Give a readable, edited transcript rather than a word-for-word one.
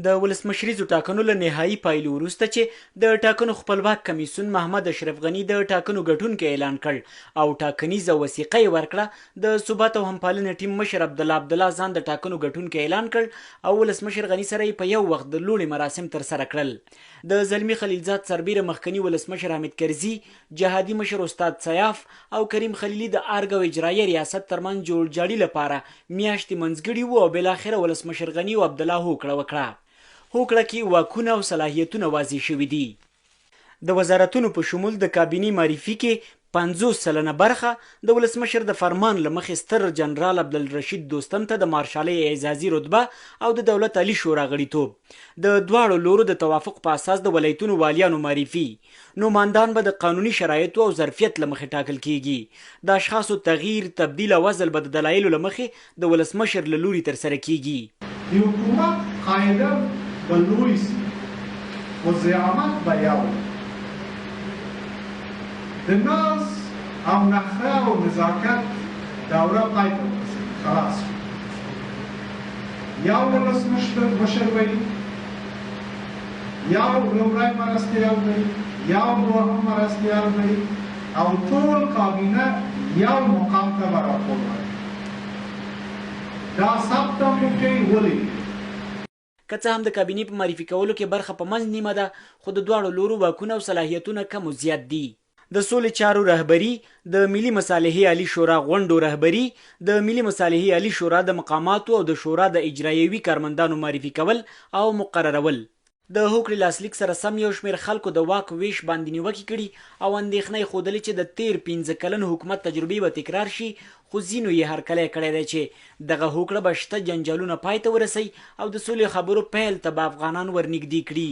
د ولسمشریزو ټاکنو له نهايي پایلو وروسته چې د ټاکنو خپلواک کمیسیون محمد اشرف غني د ټاکنو ګټونکی اعلان کړ او ټاکنیزه وثیقه یې ورکړه، د ثبات او همپالنې ټیم مشر عبدالله عبدالله ځان د ټاکنو ګټونکی اعلان کړ او ولسمشر غني سره یې په یو وخت د لوړې مراسم ترسره کړل. د زلمي خلیلزاد سربیره مخکني ولسمشر حامد کرزي، جهادي مشر استاد سیاف او کریم خلیلي د ارګ او اجرایه ریاست ترمنځ جوړجاړي لپاره میاشتې منځګړي وو او بالاخره ولسمشر غني او عبدالله هوکړه وکړه. هوکړه کې واکونه او صلاحیتونه واضح شوي دي. د وزارتونو په شمول د کابینې معرفي کې 50% برخه، د ولسمشر د فرمان له مخې ستر جنرال عبدالرشید دوستم ته د مارشالۍ اعزازي رتبه او د دولت عالي شورا غړیتوب، د دواړو لورو د توافق په اساس د ولایتونو والیانو معرفي، نوماندان به د قانوني شرایطو او ظرفیت له مخې ټاکل کېږي. د اشخاصو تغییر، تبدیل او عزل به د دلایلو له مخې د ولسمشر له لوري ترسره کېږي. د حکومت قاعده به لوی سي خو زعامت به یو وي. د ناز او نخره او نزاکت دوره پای ته ورسېده، خلاص شو. یو ولسمشر به وي. یو لومړی مرستیال دی، یو دوهم مرستیال دی او ټول کابینه یو مقام ته به راپور ورکوي. دا ثبت هم وکړئ، ولیکئ. که څه هم د کابینې په معرفي کولو کې برخه په منځ نیمه ده، خو د دواړو لورو واکونه او صلاحیتونه کم و زیات دي. د سولې چارو رهبري، د ملي مصالحې عالي شورا غونډو رهبري، د ملي مصالحې عالي شورا د مقاماتو او د شورا د اجرایوي کارمندانو معرفي کول او مقررول. د هوکړې لاسلیک سره سم یو شمېر خلکو د واک وېش باندې نیوکې کړي او اندېښنه یې ښودلې چې د تېر پنځه کلن حکومت تجربې به تکرار شي، خو ځینو یې هرکلی کړی دی چې دغه هوکړه به شته جنجالونه پای ته ورسوي او د سولې خبرو پیل ته به افغانان ورنږدې کړي.